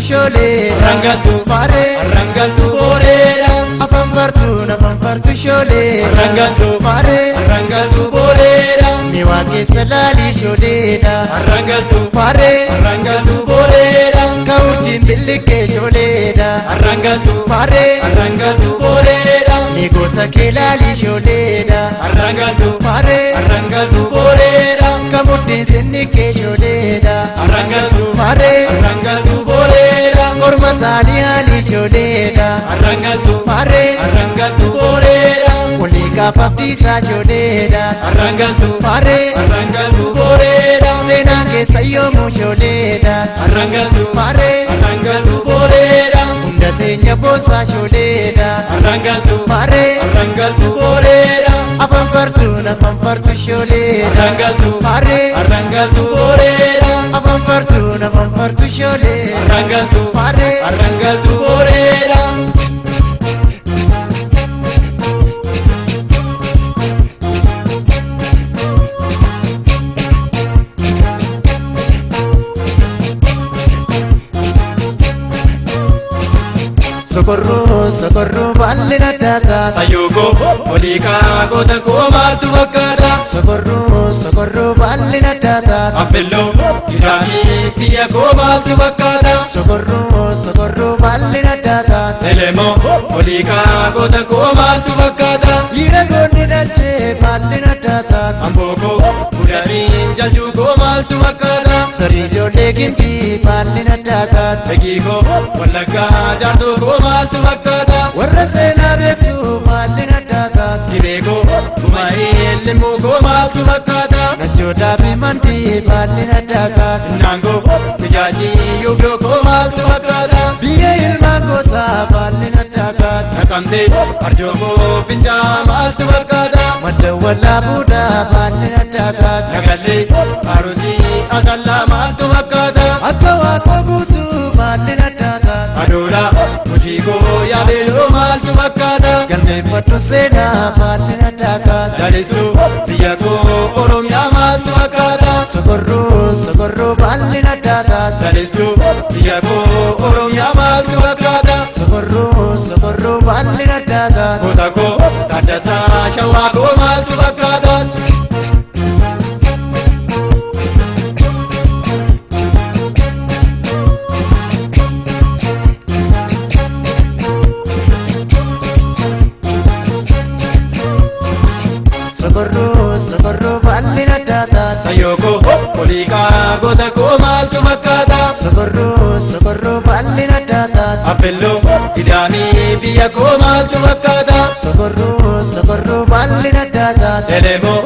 shoolee. Arrangaltu maaree arrangaltu booreedha. Afaan fartuun afaan fartu shoolee. Arrangaltu maaree arrangaltu booreedha. Miwaa keessa laalii shooleedha. Arrangaltu maaree arrangaltu booreedha. Ka'urjiin billiqee shooleedha. Arrangaltu maaree arrangaltu booreedha. Migoota kee laalii shooleedha. Arrangaltu maaree arrangaltu booreedha. Kamuddeen sinni kee shooleedha. Arrangaltu maaree arrangaltu booreedha. Morma xaaliyaanii shooleedha. Arrangaltu maaree arrangaltu booreedha. Olii gaafa abdiisaa shooleedha. Arrangaltu maaree arrangaltu booreedha. Seenaan keessa yoomuu shooleedha. Arrangaltu maaree arrangaltu booreedha. Hunda teenya boosaa shooleedha. Arrangaltu maaree arrangaltu booreedha. Afaan fartuun afaan fartu shooleedha. Arrangaltu maaree arrangaltu booreedha. Afaan fartuun afaan fartu shooleedha. Arrangaltu maaree arrangaltu booreedha. Sokorruu sokorruu baalli naddaata. Sayyoo oliikaa goota koo maaltu fakkaata? Sokorruu sokorruu baalli naddaata. Affeelloo gidaamii biyya koo maaltu fakkaata? Sokorruu sokorruu baalli naddaata. Elemoo oliikaa goota koo maaltu fakkaata? Dhiira goonni dhalchee baalli naddaata. Amboo koo gudariin jajuu koo maaltu fakkaata? Sarii ijoollee gimbii baalli naddaata. Begii koo wallaggaa jaarsoo koo maaltu fakkaata? Warra seenaa beektu baalli naddaata. Gibee koo gumaa'ee limuu koo maaltu fakkaata? Najjoodaa fi mandii baalli naddaata. Naangoo mijaajii yookiin koo maaltu fakkaata? Biyya ilmaan gootaa baalli naddaata. Naqamtee arjoo koo fincaa maaltu fakkaata? Madda wallaabuudhaa baalli naddaata. Nagallee arusii asallaa maaltu fakkaata? Akka waaqoo guutuu baalli naddaata. Adoolaa hojii koo yaabeeloo maaltu fakkaata? Galmeeffadhu seenaa baalli naddaata. Lalistuu biyya koo Oromiyaa maaltu fakkaata? Sokorruu sokorruu baalli naddaata. Lalistuu biyya koo Oromiyaa maaltu fakkaata? Sokorruu sokorruu baalli naddaata. Goota koo Taaddasaa Shawaa koo maaltu fakkaata? Sokorruu sokorruu baalli naddaata. Sayyoo koo oliikaa goota koo maaltu fakkaata? Sokorruu sokorruu baalli naddaata. Affeelloo gidaamii biyya koo maaltu fakkaata? Sokorruu sokorruu baalli naddaata. Elemoo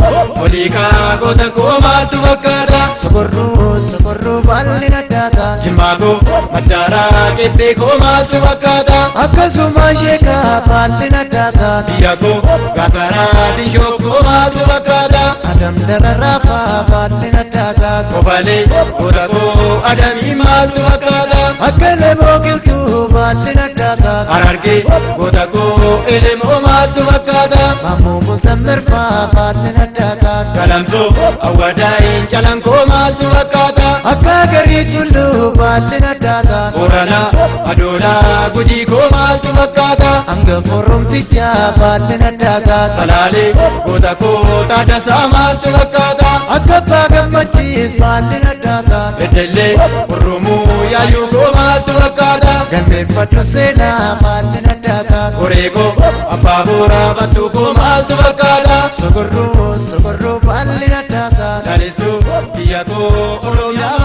oliikaa goota koo maaltu fakkaata? Sokorruu sokorruu baalli naddaata. Jimmaa koo maddaaraa qeebbee koo maaltu fakkaata? Akkasuma sheekaa baalli naddaata. Biyya koo gaasaraa dishoo koo maaltu fakkaata? Adam dararaafaa baalli naddaata. Kofalee goota koo adamii maaltu fakkaata? Akka lemoo qilxuu baalli naddaata. Harargee goota koo elemoo maaltu fakkaata? Maammoo musammirfaa baalli naddaata. Galamsoo awwadaayin calankoo maaltu fakkaata? Akka garii tulluu baalli naddaata. Booranaa adoolaa gujii koo maaltu fakkaata? Hanga moromtichaa baalli naddaata. Salaalee goota koo Taaddasaa maaltu fakkaata? Akka abbaa gammachiis baalli naddaata. Beddellee hurrumuu yaayyuu koo maaltu fakkaata? Galmeeffadhu seenaa baalli naddaata. Horee koo abbaa booraa battuu koo maaltu fakkaata? Sokorruu sokorruu baalli naddaata. Lalistuu biyya koo Oromiyaa.